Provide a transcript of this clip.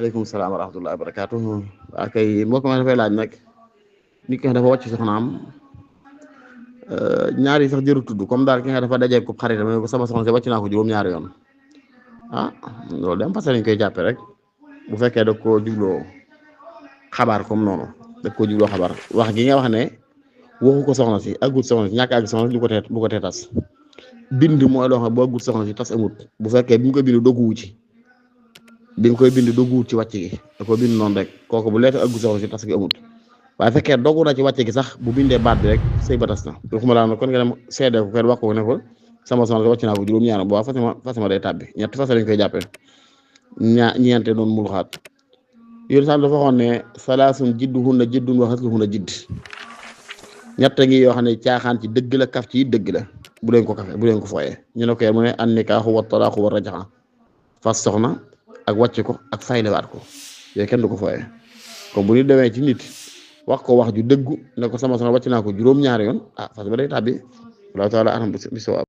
aleykum salaam wa rahmatullahi wa barakaatuh. waa kay mbokk ma dafay laaj nag nit ki nga dafa wàcc soxnaam ñaari sax jëru tudd comme daal ki nga dafa dajee ko xaritam ne ko sama soxna si wàcc naa ko juróom-ñaari yoon loolu dem parce que lañ koy jàppe rek bu fekkee da koo jubloo xabaar comme noonu da koo jubloo xabaar wax gi nga wax ne waxu ko soxna si aggut soxna si ñàkk àgg soxna si lu ko tee tas bind mooy loo xam ne boo aggut soxna si tas amut bu fekkee bi mu ko bind dogguwu ci bi nga koy bind dogguwut ci wàcc gi da ko bind noonu rek kooku bu leeta aggut soxna si tas gi amut waaye fekkee dogu na ci wàcc gi sax bu bindee baat bi rek sëy ba tas na waxuma laa kon nga dem seede ko kenn wax ko ne ko sama soxna si wàcc naa ko juróom-ñaar bu fasama day tàbbi ñetti fas lañ koy jàppee ñeente noonu mul xaat yéen sax dafa waxoon ne salaasun jidduhunna jiddun wa hasluhunna jidd ñett ngi yoo xam ne caaxaan ci dëgg la kaf ci dëgg la bu leen ko kafe bu leen ko fooyee ñu ne ko mu ne an nikaahu wa talaaxu wa rajaxa fas soxna ak wàcc ko ak faylewaat ko yooyu kenn du ko fooyee comme bu ñu demee ci nit wax ko wax ju dëggu ne ko sama soxna wàcc naa ko juróom-ñaari yoon fas ba day tàbbi wallahu taala anam bi sawaab